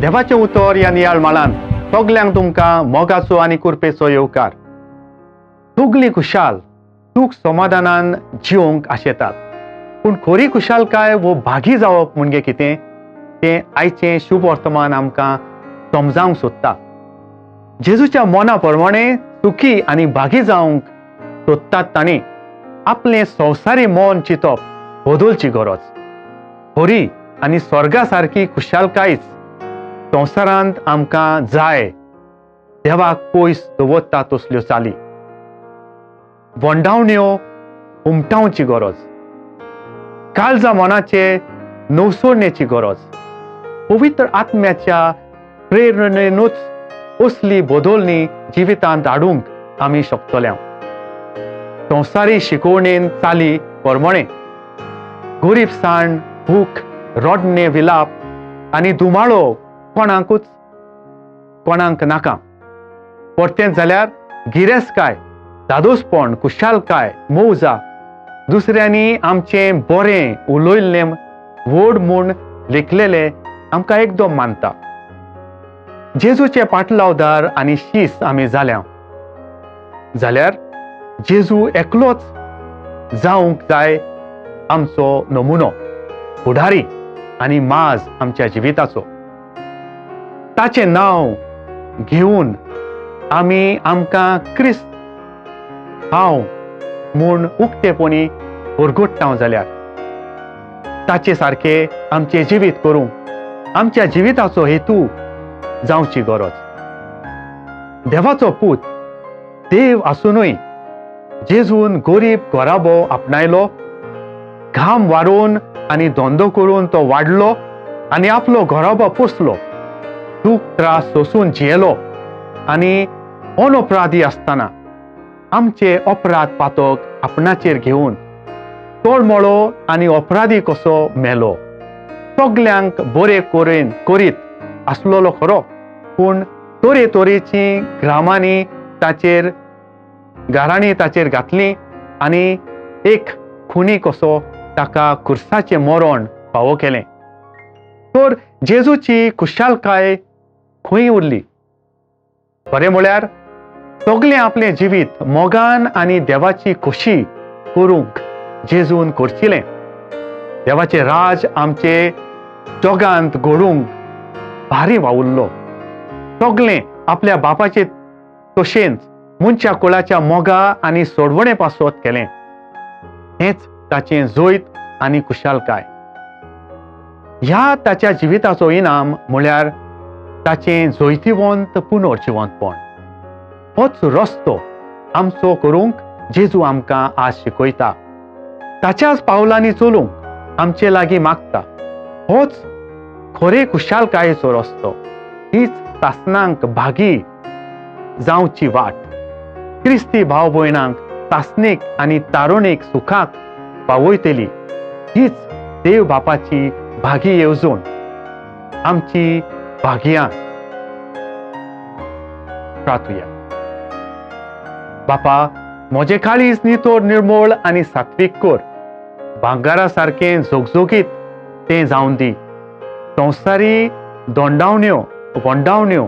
देवाचें उतर ह्या नियाळ माळान सगल्यांक तुमकां मोगाचो आनी कुरपेचो येवकार. सगलीं खुशाल सूख समाधानान जिवंक आशेतात, पूण खरी खुशालकाय वो भागी जावप म्हणजे कितें तें आयचें शुभ वर्तमान आमकां समजावंक सोदता. जेजूच्या मना प्रमाणे सुखी आनी भागी जावंक सोदतात तांणी आपलें संवसारी मन चिंतप बदलची गरज. खरी आनी स्वर्गा सारकी खुशालकायच संवसारांत आमकां जाय. देवाक पयस दवरता तसल्यो चाली वंडावण्यो उमटावची गरज, काळजा मनाचे नवसोडण्याची गरज. पवित्र आत्म्याच्या प्रेरणेनूच असली बदलणी जिवितांत हाडूंक आमी शकतले. संवसारी शिकवणेन चाली प्रमाणे गरीबसाण, भूक, रडणे, विलाप आनी धुमाळो कोणाकूच कोणाक नाका. परतेंच जाल्यार गिरेस्तकाय, धादोसपण, खुशालकाय, मौजा, दुसऱ्यांनी आमचें बरें उलयल्लें व्हड म्हूण लेखलेलें आमकां एकदम मानता. जेजूचे पाटलावदार आनी शीस आमी जाल्या जाल्यार जेजू एकलोच जावंक जाय आमचो नमुनो, फुडारी आनी माज आमच्या जिविताचो. ताचें नांव घेवन आमी आमकां क्रिस्त हांव म्हूण उक्तेपणी परगट्टाव जाल्यार ताचे सारकें आमचें जिवीत करूंक आमच्या जिविताचो हेतू जावची गरज. देवाचो पूत देव आसुनूय जेजून गरीब घराबो आपणायलो. घाम वारोवन आनी धंदो करून तो वाडलो आनी आपलो घराबो पोसलो. दूख त्रास सोसून जियेलो आनी अनअपराधी आसतना आमचे अपराध पातक आपणाचेर घेवन तळमळो आनी अपराधी कसो मेलो. सगल्यांक बरें करीन करीत आसलेलो खरो, पूण तरेतरेची ग्रामांनी ताचेर गारांनी ताचेर घातली आनी एक खुनी कसो ताका खुर्साचें मरण फावो केलें. तर जेजूची खुशालकाय खंय उरली? खरें म्हळ्यार सगलें आपलें जिवीत मोगान आनी देवाची खोशी करूंक जेजून करचिलें. देवाचें राज आमचे जगांत घडूंक भारी वावुरलो. सगलें आपल्या बापाचे तशेंच मनशा कुळाच्या मोगा आनी सोडवणे पासत केलें. हेंच ताचें जैत आनी खुशालकाय. ह्या ताच्या जिविताचो इनाम म्हळ्यार ताचें जैतिवंत पुनर्जिवंतपण. होच रस्तो आमचो करूंक जेजू आमकां आज शिकयता. ताच्याच पावलांनी चलूंक आमचे लागीं मागता. होच खरे खुशालकायेचो रस्तो, हीच सासणांक भागी जावची वाट. क्रिस्ती भाव भयणांक सासणीक आनी तारुणीक सुखाक पावयतली हीच देव बापाची भागी येवजण, आमची भाग्यां. प्रार्थुया. बापा, म्हजें काळीज नितळ, निर्मळ आनी सात्वीक कर. भांगरा सारकें झोगझोगीत तें जावन दी. संवसारी दोंडावण्यो वंडावण्यो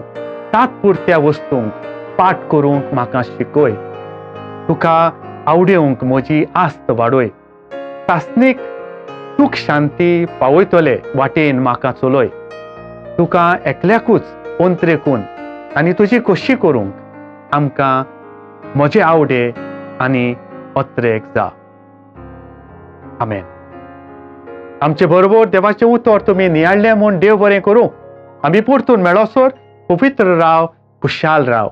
तात्पुरत्या वस्तूंक पाठ करूंक म्हाका शिकय. तुका आवडेवंक म्हजी आस्त वाडय. सासणीक सूख शांती पावयतले वाटेन म्हाका चलय. तुका एकल्याकूच अंत्रेकून आनी तुजी खोशी करूंक आमकां म्हजे आवडे आनी अत्रेक जा. आमेन. आमचे बरोबर देवाचें उतर तुमी नियाळ्ळें म्हूण देव बरें करूं. आमी परतून मेळोसर पवित्र राव, खुशाल राव.